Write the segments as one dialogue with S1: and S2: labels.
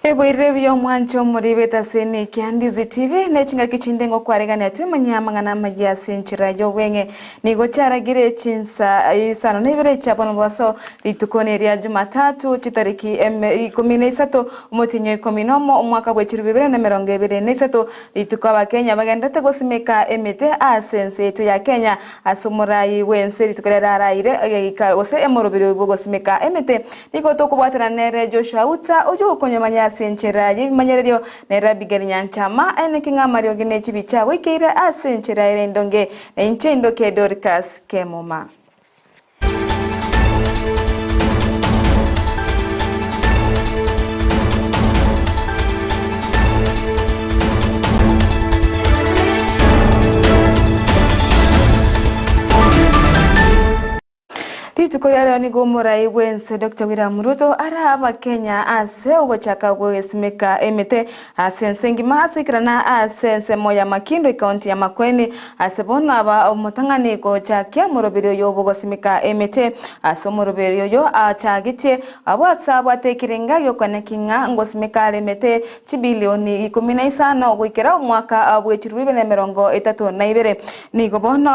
S1: Eboirire buya omwancho omoribete ase Nikia Ndizi TV ne chingaki chinde ngokwaregania twemanyie amang'ana amayia ase enchera y'obweng'e. Nigo chiaragire chinsa isano na ibere chia bono bobaso rituko neria Jumatatu chitariki ikomi na isato omotienyi o ikomi nomo omwaka bwe chilifu ibere na emerongo ebere na isato rituko abakenya bagenderete gosimeka emete ase ense yaito ya Kenya ase omorai bwense rituko riria araire egeika gose emoroberi bw'ogosimeka emete Nigo tokobwatana nere Joshua Utsa, oyio okonyomanya ase enchera y'ebimanyererio, nere Abigail Nyanchama, aeneke ng'a amariogi ne chibicha agoikeire ase enchera ere endonge, na inche indoke Dorcas Kemuma. Rituko ria rero nigo omorai bw'ense Doctor William Ruto ara abakenya ase ogochaka gwesimeka emete ase ense engima ase ekerana ase ensemo ya Makindu ekaunti ya Makueni ase bono aba omotang'ani gochakia omoroberi oyo bwogosimeka emete ase omoroberi oyo achagetie abwo ase abwate ekerenga giokoeneki ng'a ngosimeka are emete chibilioni ikomi na isano goikera omwaka bw'echirubibere na 32. Nigo bono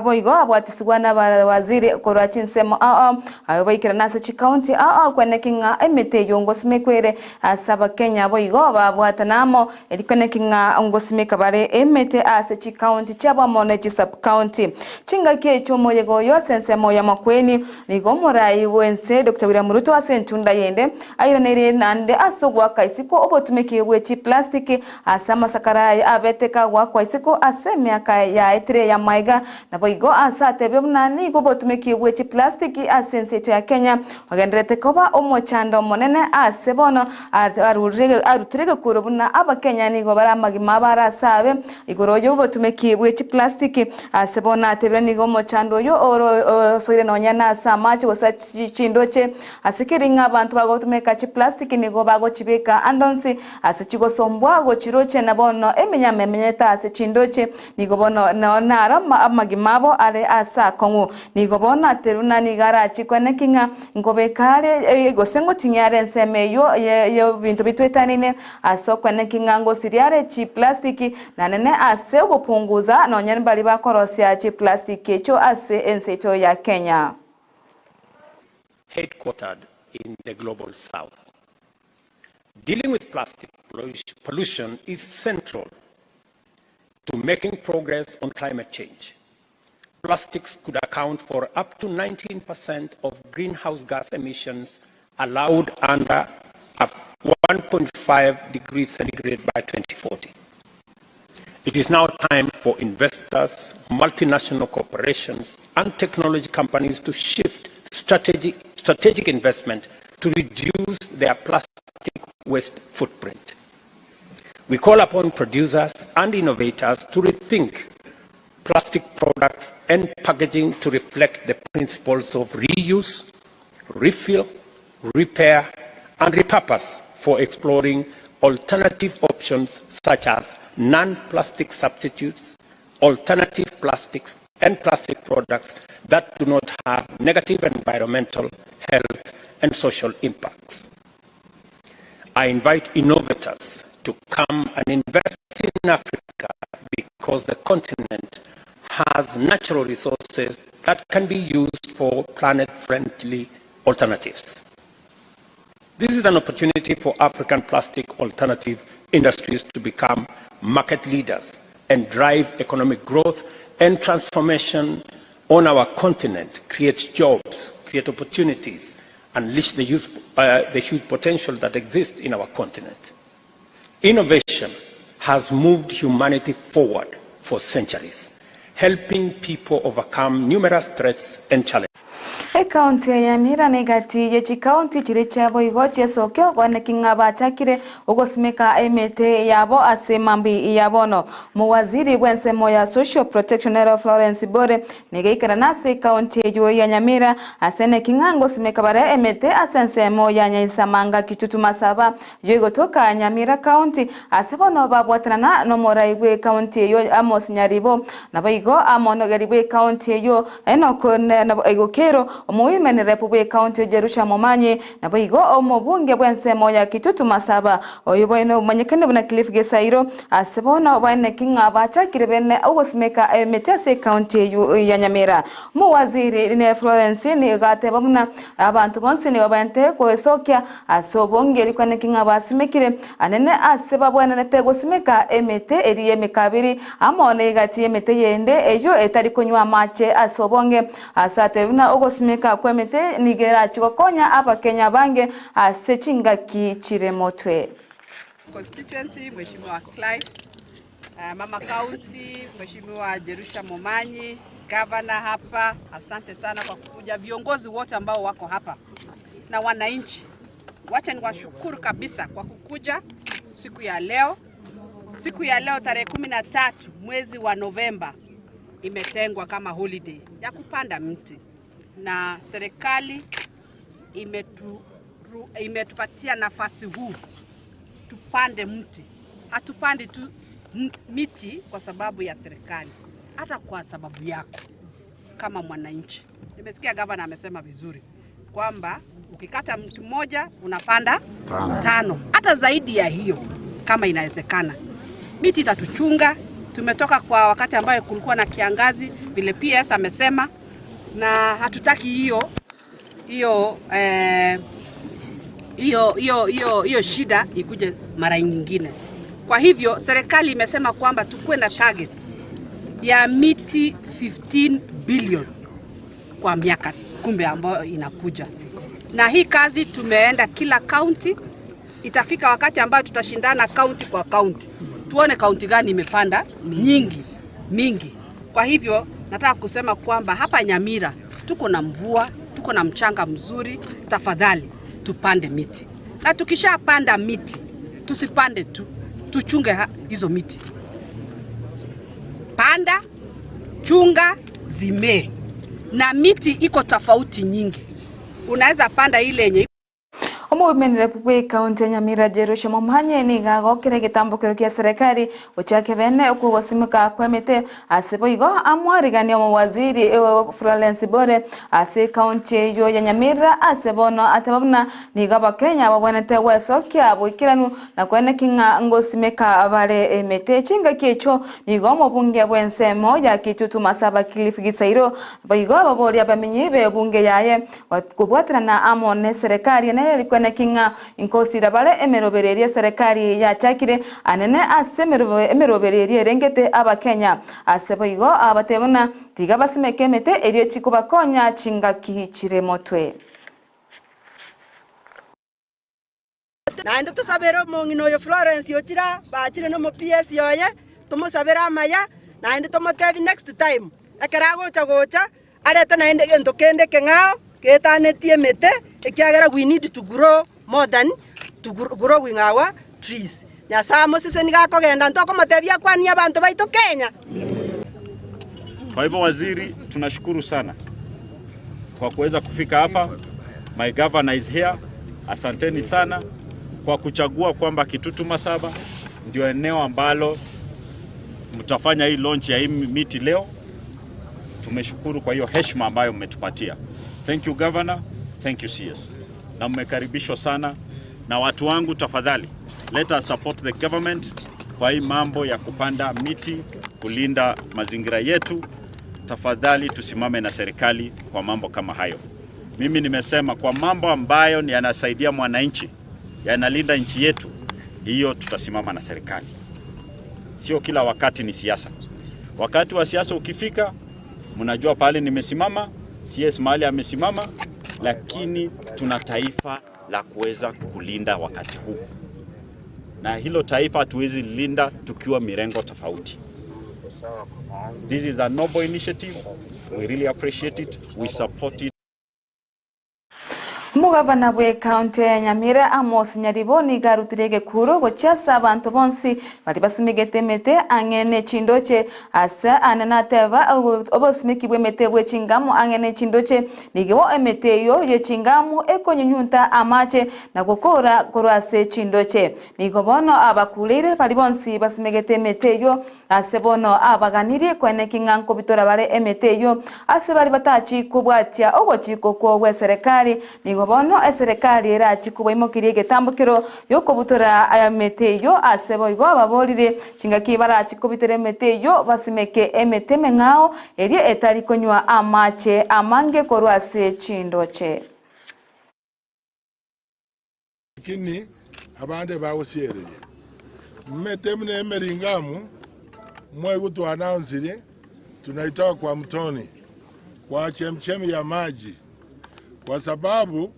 S1: boigo abwatisibwa nabawaziri korwa chinsemo ao ao, abwo baikerana ase chikaunti ao ao kweneki ng'a emete eyio ngosimekwa ere ase abakenya boigo babwatana amo eri kweneki ng'a ngosimeka bare emete ase chikaunti chiabo amo ne chisubcounty. Chingaki echio omoyega oyo ase ensemo y'amakueni nigo omorai bwense Doctor William Ruto ase entunda yende airaneirie naende ase ogoaka isiko obotumeki bwe chiplastiki Ase amasakara aye abete kagwakwa isiko ase emiaka yaetire y'amaiga, naboigo ase atebire buna nigo obotumeki bwe chiplastiki ase ense yaito ya Kenya ogendererete koba omochando omonene ase bono arutire egekuro buna abakenya nigo bare amagima bare ase abe igoro y'obotumeki bwe chiplastiki. Ase bono atebire nigo omochando oyio osoire nonya nase amache gose chindoche ase keri ng'a abanto bagotumeka chiplastiki nigo bagochibeka ande onsi Ase chigosombwa gochiroche na bono emenyama emenyete ase chindoche, nigo bono nao naro amagima abo are aase akong'u. Nigo bono ateruna nigo arachikwe neki ng'a nkobeka are gose ngoting'ia are ensemo eyio y'ebinto bitwetanaine ase okweneki ng'a ngosiria are chiplastiki na nene ase ogopunguza nonya mbaria bakorosia chiplastiki echio ase ense yaito ya Kenya.
S2: Headquartered in the global south. Dealing with plastic pollution is central to making progress on climate change. Plastics could account for up to 19% of greenhouse gas emissions allowed under a 1.5 degrees centigrade by 2040. It is now time for investors, multinational corporations, and technology companies to shift strategic, strategic investment to reduce their plastic waste footprint. We call upon producers and innovators to rethink plastic products and packaging to reflect the principles of reuse, refill, repair, and repurpose for exploring alternative options such as non-plastic substitutes, alternative plastics, and plastic products that do not have negative environmental, health, and social impacts. I invite innovators to come and invest in Africa because the continent has natural resources that can be used for planet-friendly alternatives. This is an opportunity for African plastic alternative industries to become market leaders and drive economic growth and transformation on our continent, create jobs, create opportunities, unleash the, use, uh, the huge potential that exists in our continent. Innovation has moved humanity forward for centuries, helping people overcome numerous threats and challenges.
S1: Ekaunti ya Nyamira negati ye chikaunti chiria chia boigo chiesokio ogoaneki ng'a bachakire ogosimeka emete yabo ase mambi ya bono. Omowaziri bw'ensemo ya Social Protection ero Florence Bore nigo aikerana ase ekaunti eyio ya Nyamira ase neki ng'a ngosimeka bare emete ase ensemo ya Nyaisamanga Kitutu Masaba eyio egotoka Nyamira County ase bono babwatanana nomorai bw'ekaunti eyio Amos Nyaribo naboigo amo nogeri bw'ekaunti eyio Enoko Egokero. Omowomen Rep bw'ecounty Jerusha Momanyi, naboigo omobunge bw'ensemo ya Kitutu Masaba, oyio bono omanyekane buna Cliff Gesairo, ase bono baeneki ng'a bachakire bene ogosimeka emete ase ecounty eyio ya Nyamira. Omowaziri ne Florence nigo ateba buna abanto bonsi nigo baente goesokia ase obonge rikwaneki ng'a basimekire anene ase babwenerete gosimeka emete eria y'emekabiri amo negati y'emete yende eyio etari konywa amache ase obonge. Ase atebe buna ogosimeka kw'emete nigo erache gokonya Abakenya abange ase chingaki chire motwe.
S3: Constituency, Mheshimiwa Clive, Mama County, Mheshimiwa Jerusha Momanyi, Governor hapa, asante sana kwa kukuja, viongozi wote ambao wako hapa na wananchi, wacha niwashukuru kabisa kwa kukuja siku ya leo. Siku ya leo tarehe 13 mwezi wa Novemba imetengwa kama holiday ya kupanda mti na serikali imetu, imetupatia nafasi huu tupande mti. Hatupandi tu miti kwa sababu ya serikali, hata kwa sababu yako kama mwananchi. Nimesikia gavana amesema vizuri kwamba ukikata mti mmoja unapanda tano, hata zaidi ya hiyo kama inawezekana. Miti itatuchunga. Tumetoka kwa wakati ambayo kulikuwa na kiangazi vile PS amesema, na hatutaki hiyo hiyo eh, hiyo hiyo hiyo hiyo shida ikuje mara nyingine. Kwa hivyo serikali imesema kwamba tukuwe na target ya miti 15 billion kwa miaka kumbe ambayo inakuja, na hii kazi tumeenda kila county. Itafika wakati ambayo tutashindana county kwa county, tuone county gani imepanda nyingi mingi. Kwa hivyo nataka kusema kwamba hapa Nyamira tuko na mvua, tuko na mchanga mzuri. Tafadhali tupande miti, na tukishapanda miti tusipande tu, tuchunge hizo miti. Panda, chunga, zimee. Na miti iko tofauti nyingi, unaweza panda ile yenye
S1: Omogomenere bw'ecounty ya Nyamira Jerusha Momanye nigo agokera egetambokero kia serikali gochia bene okogosimeka kw'emete ase boigo amwarigania omowaziri Florence Bore ase ecounty eyio ya Nyamira ase bono ateba buna nigo abakenya babwenerete gwesokia boikeranu na kweneki ng'a ngosimeka bare emete chingaki echio nigo omobunge bw'ensemo ya Kitutu Masaba Cliff Gisairo boigo ababoria abamenyi b'ebunge yaye Kobwaterana amo neserekari nere rikweneki ng'a inkosira bare emeroberi eria eserekari yachakire anene ase emeroberi eria erengete Abakenya. Ase boigo abatebia buna tiga basimeke emete eria echikobakonya chingaki chire motwe.
S4: Naende tosabere omong'ina oyo Florence ochire aa, bachire nomo PS oye, tomosabere amaya, naende tomotebi next time, ekero agocha gocha, arete naende egento kende ekeng'ao, getanetie emete, ekiagera we need to grow more than to growing our trees. Nyasae amoseseni gakogenda ntokomotebia akwanie abanto baito Kenya.
S5: Kwa hivyo waziri, tunashukuru sana kwa kuweza kufika hapa. My governor is here. Asanteni sana kwa kuchagua kwamba Kitutu Masaba ndio eneo ambalo mtafanya hii launch ya hii miti leo. Tumeshukuru kwa hiyo heshima ambayo mmetupatia. Thank you governor, thank you CS. Na mmekaribishwa sana na watu wangu, tafadhali let us support the government kwa hii mambo ya kupanda miti, kulinda mazingira yetu. Tafadhali tusimame na serikali kwa mambo kama hayo. Mimi nimesema kwa mambo ambayo ni yanasaidia mwananchi, yanalinda nchi yetu, hiyo tutasimama na serikali. Sio kila wakati ni siasa. Wakati wa siasa ukifika, mnajua pale nimesimama, CS mahali amesimama, lakini tuna taifa la kuweza kulinda wakati huu, na hilo taifa hatuwezi linda tukiwa mirengo tofauti. This is a noble initiative. We really appreciate it. We support it.
S1: Omogavana bw'ecounty ya Nyamira Amos Nyaribo nigo arutire egekuro gochia ase abanto bonsi baria basimegete emete ang'e ne chindoche. Ase ane nateba obosimeki bw'emete bwe chingamu ang'e ne chindoche nigo emete eyio ye chingamu ekonyunyunta amache na gokora korwa ase chindoche. Nigo bono abakureire baria bonsi basimegete emete eyio Ase bono abaganirie koeneki ng'a nkobitora bare emete eyio ase baria batachi kobwatia ogochika okwo gw'eserekari, nigo bono eserekari erachi kobaimokeria egetambokero gi'okobutora emete eyio. Ase boigo ababorire chingaki barachi kobitera emete eyio basimeke emete emeng'ao eria etari konywa amache amange korwa ase chindoche.
S6: Lakini abande bagosiereria emete buna emeringamu, mwaigwa twaannounceire tunaitoa kwa mtoni kwa chemchemi ya maji kwa sababu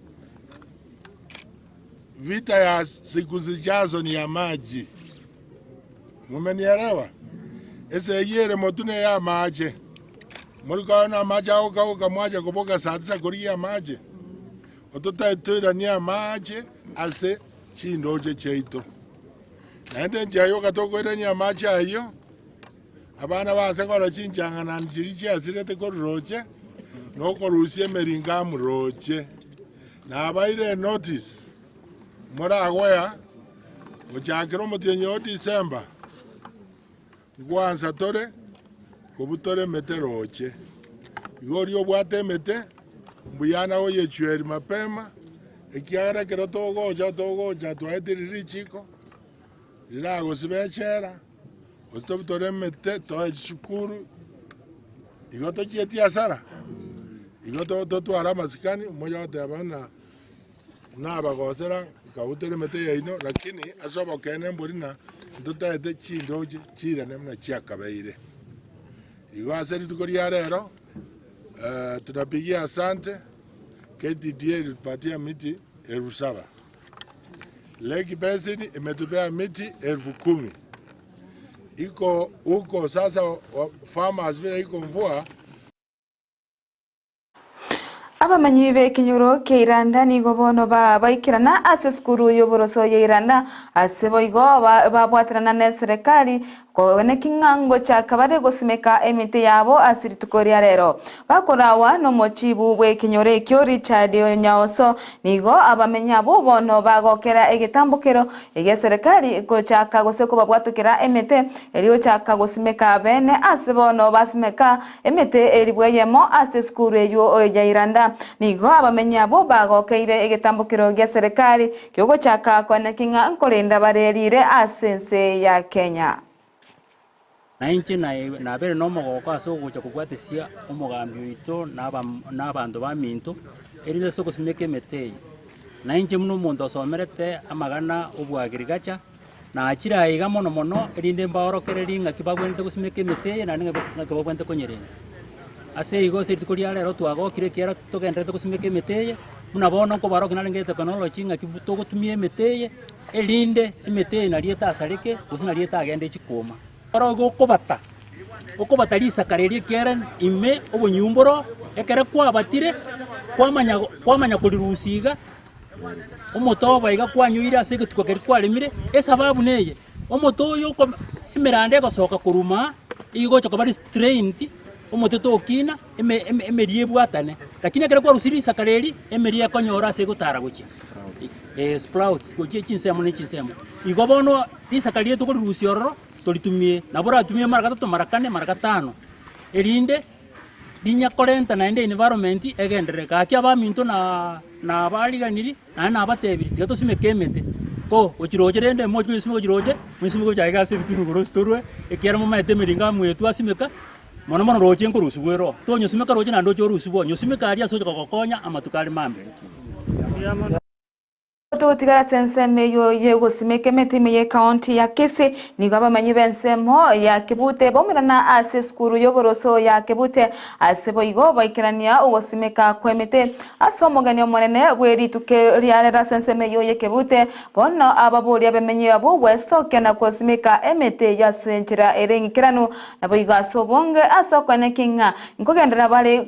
S6: vita ya siku zijazo ni ya maji. Mumenielewa? Esegi ere motwe ne ya amache. Morikao amache agokauka mwacha koboka saa tisa korigia amache. Ototaitoiranie amaache ase chindooche chiaito. Naende enchera yoka tokoirania amaache ayio, abana baase korora chinchang'anani chiria chiasirete korwa rooche, na okorusia emeringamu rooche. Nabaire enotice, moragoya gochakera omotienyi o December, Ngwansa tore kobutora emete rooche. Igo oria obwate emete, mbuya nagoyechweria mapema, ekiagera ekero togocha togocha twaetire richiko riragosiba echela, gose tobutore emete toe chisukuru, igo tochieti hasara. Igo totware amasikani, omoyo ogoteba ng'a Nabagosera, nkabutora emete yaino, lakini ase obokeene mbori ng'a ntotaete chindoche chiirane buna chiakabeire. Igo ase rituko ria rero eh, tunapigia asante KTDA ilitupatia miti elfu saba Lake Basin imetupea miti elfu kumi iko huko sasa wa- farmers vile iko mvua
S1: Abamanyi b'ekenyoro kia Iranda nigo bono baikerana ase esukuru y'oboroso ya Iranda ase boigo babwaterana n'eserekari koeneki ng'a ngochaka bare gosimeka emete yabo ase rituko ria rero. Bakorawa nomochibu bw'ekenyoro ekio Richard Nyaoso nigo abamenyi abwo bono bagokera egetambokero Egeserekari gochaka gose kobabwatokera emete, erio gochaka gosimeka bene ase bono basimeka emete elifu eyemo ase esukuru eyio ya Iranda. Nigo abamenyi abwo bagokeire egetambokero gia serikali kiogochaka koeneki ng'a nkorenda bare riire ase ense ya Kenya.
S7: Na inche nabeire nomogooko ase ogocha kobwatesia omogambi oito na abanto baminto, erinde ase ogosimeka emete eye. Na inche buna omonto osomerete amagana obwagirigacha, nachire aiga mono mono, erinde mbaorokererie ng'aki bagwenerete gosimeka emete eye naende ng'aki bagwenerete konyerenda. Ase igo ase rituko ria rero twagokire ekiagera togendererete gosimeka emete eye, buna bono nkobarokia narenge etekinoloji ng'aki togotumia emete eye, Erinde emete eye nario etasareke, gose nario etagende chikoma. Oro igo okobata, okobata risakara erio ekiagera ime obonyumboro, ekero kwabatire, kwamanya kwamanya korirusia iga, omote oba iga kwanyoire ase egetuko keria kwaremire, esababu neye, omote oyo okome emeranda egosoka korwa maa, igocha koba restrained, omote tokina, eme eme emeria ebwatane. Lakini ekero kwarusirie risakara eri, emeria ekonyora ase egotara gochia. Eh, sprouts gochia chinsemo ne chinsemo. Igo bono risaka riria tokorirusia ororo, toritumie, nabo oratumie mara gatato, mara kane, mara gatano, erinde rinya korenta naende environment egenderere. Gaki abaminto na na abariganiri, naende nabatebirie, tiga tosimeke emete, ko gochia roche rende moche mosimeke gochia roche, mosimeke gochia aiga ase ebitunu igoro ase torwe, ekiagera momaete emeringo amwetwe asimeka, mono mono roche nkorusigwa ere oo. Tonyosimeka roche naende oche orusigwe oo, nyosimeke aria ase ocha kogokonya amatuko are mambia.
S1: Togotigara ase ensemo eyio y'ogosimeka emete ime y'ecounty ya Kisii, nigo abamenyi b'ensemo ya Kibute baumerana ase esukuru y'oboroso ya Kibute ase boigo baikerania ogosimeka kw'emete ase omogeni omonene bwe rituko riarero ase ensemo eyio ye Kibute. Bono ababoria abemenyi abwo gwesokia na gosimeka emete eyio ase enchera ere eng'ikeranu, naboigo ase obonge ase okoenekia ng'a nkogenderera bare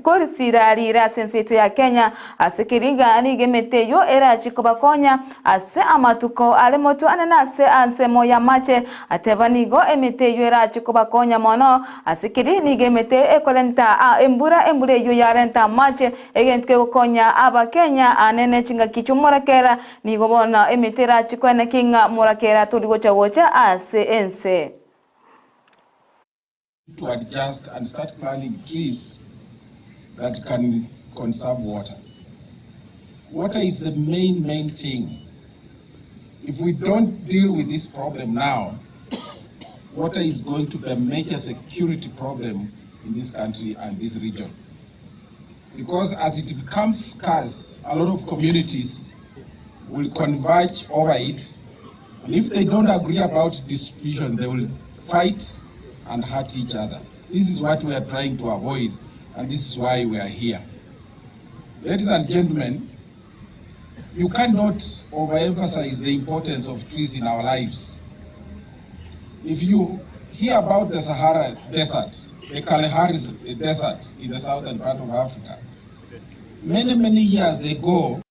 S1: korisira riire ase ense yaito ya Kenya. Ase keriga nigo emete eyio erache kobakonya ase amatuko are motwe ane na ase ansemo y'amache. Ateba nigo emete eyio erache kobakonya mono. Ase keri nigo emete ekorenta embura, embura eyio yarenta amache, egento kegokonya Abakenya ane ne chingaki chi'omorakera. Nigo bono emete erache koenekia ng'a morakera tori gocha gocha ase ense.
S8: To adjust and start planting trees that can conserve water. Water is the main, main thing. If we don't deal with this problem now, water is going to be a major security problem in this country and this region. Because as it becomes scarce, a lot of communities will converge over it. And if they don't agree about distribution, they will fight and hurt each other. This is what we are trying to avoid, and this is why we are here. Ladies and gentlemen, you cannot overemphasize the importance of trees in our lives. If you hear about the Sahara Desert, the Kalahari Desert in the southern part of Africa, many, many years ago,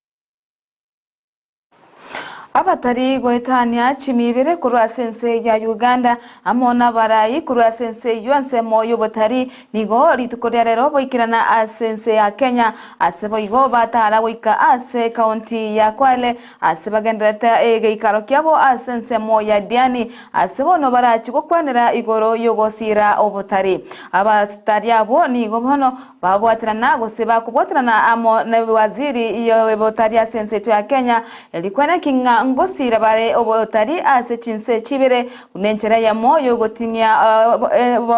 S1: Abatari goetania chimibere korwa ase ense ya Uganda amo nabaraai korwa ase ense eyio ensemo y'obotari nigo rituko ria rero boikerana ase ense ya Kenya ase boigo batara goika ase ekaunti ya Kwale ase bagendererete egeikaro kiabo ase ensemo ya Diani ase bono barachi gokwanera igoro y'ogosiira obotari. Abatari abwo nigo bono Babwaterana gose bakobwaterana amo ne waziri y'obotari ase ense yaito ya Kenya, erikwana ki ng'a ngosiira bare obotari ase chinse chibere buna enchera eyemo y'ogoting'ia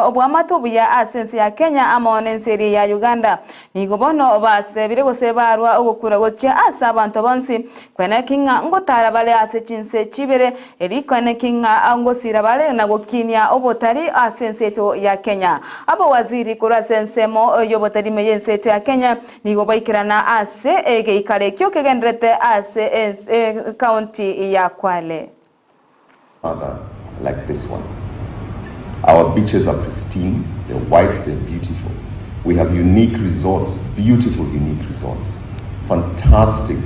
S1: oboamate obuya ase ense ya Kenya amo nense eria ya Uganda. Nigo bono basebire gose barwa ogokura gochia ase abanto bonsi, kwana ki ng'a ngotara bare ase chinse chibere, erikwana ki ng'a ngosiira bare na gokinia obotari ase ense yaito ya Kenya. Abawaziri korwa ase ensemo y'obotari ime y'ense yaito ya Kenya nigo baikerana ase egeikaro ekio kegendererete ase ekaunti ya Kwale.
S9: Other like this one. Our beaches are pristine, they're white, they're beautiful. We have unique resorts, beautiful unique resorts, fantastic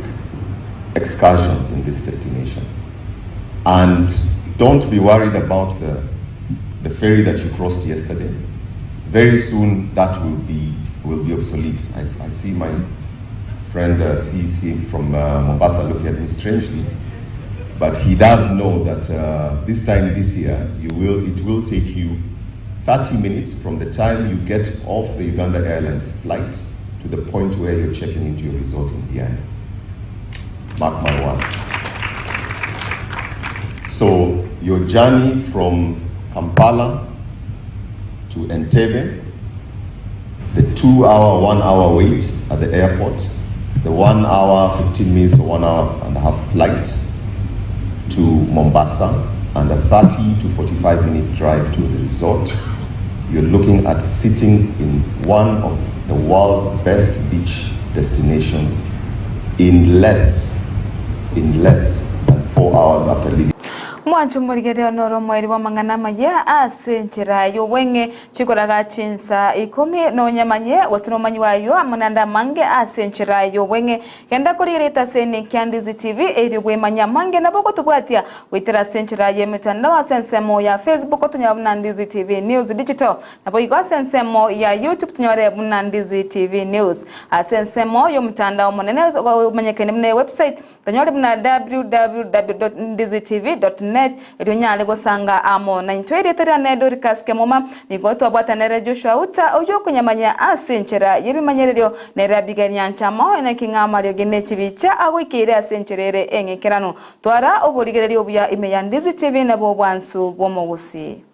S9: excursions in this destination. And don't be worried about the, the ferry that you crossed yesterday. Very soon that will be, will be obsolete. I, I see my friend uh, CC from uh, Mombasa looking at me strangely, but he does know that uh, this time this year, you will, it will take you 30 minutes from the time you get off the Uganda Airlines flight to the point where you're checking into your resort in Diani. Mark my words. So your journey from Kampala to Entebbe, the 2-hour, 1 hour wait at the airport, the 1 hour, 15 minutes or 1 hour and a half flight to Mombasa, and a 30 to 45 minute drive to the resort, you're looking at sitting in one of the world's best beach destinations in less than 4 hours after leaving.
S1: Mwancho morigererio noro omoerio bw'amang'ana amaya ase enchera y'obweng'e chikoraga chinsa ikomi nonyamanye gose nomanyi wayo amo naende amange ase enchera y'obweng'e genda korigereria ase Nick Ndizi TV erio bwemanya amange nabo gotobwatia goetera ase enchera y'emetandao ase ensemo ya Facebook otonyora buna Ndizi TV News Digital nabo igo ase ensemo ya YouTube tonyore buna Ndizi TV News ase ensemo y'omotandao omonene omanyekene buna website tonyore buna www.ndizitv.net erio nyare gosanga amo na intwe erieta riane Dorcas Kemuma nigo twabwatanere Joshua Uta oyo okonyamanya ase enchera y'ebimanyererio nere Abigail Nyanchama eneki ng'a amariogi ne chibicha agoikeire ase enchera ere eng'ikeranu twara oborigereria obuya ime ya Ndizi TV nabo obwansu bw'omogusi.